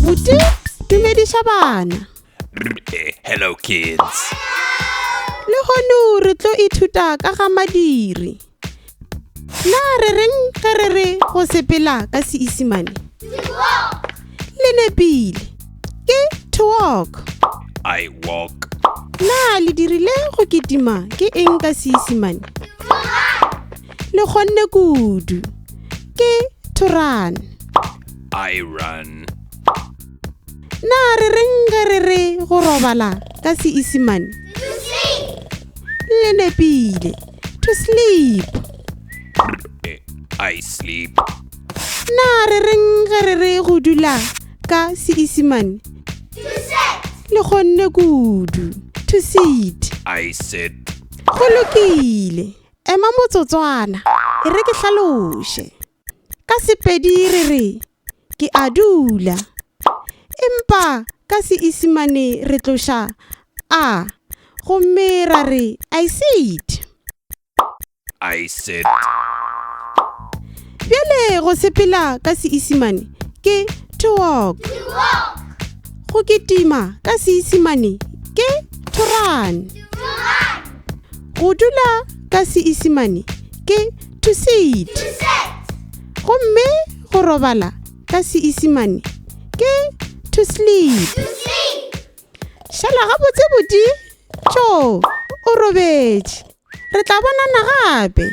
Buti, dumediša bana. Hello kids. Lehono re tlo ithuta ka ga madiri. Na re reng ge re re go sepela ka Seisimane? Le nepile. Ke to walk. I walk. Na le dirile go kitima ke eng ka Seisimane? Le kgonne kudu. Ke to run. I run. Na re reng ge re re go robala ka Seisimane? Le nepile. To sleep. I sleep. Na re reng ge re re go dula ka Seisimane? Le kgonne kudu. To sit. I sit. Go lokile. Ema motsotswana, e re ke hlaloše. Ka Sepedi re re, ke a dula. Empa ka Seisimane re tloša a gomme ra re I sit. I sit. Bjale go sepela ka Seisimane ke to walk. Go kitima ka Seisimane ke to run. Go dula ka Seisimane ke to sit. Gomme go robala ka Seisimane ke to sleep. Šala gabotse buti. Tšo, o robetše. Re tla bonana gape.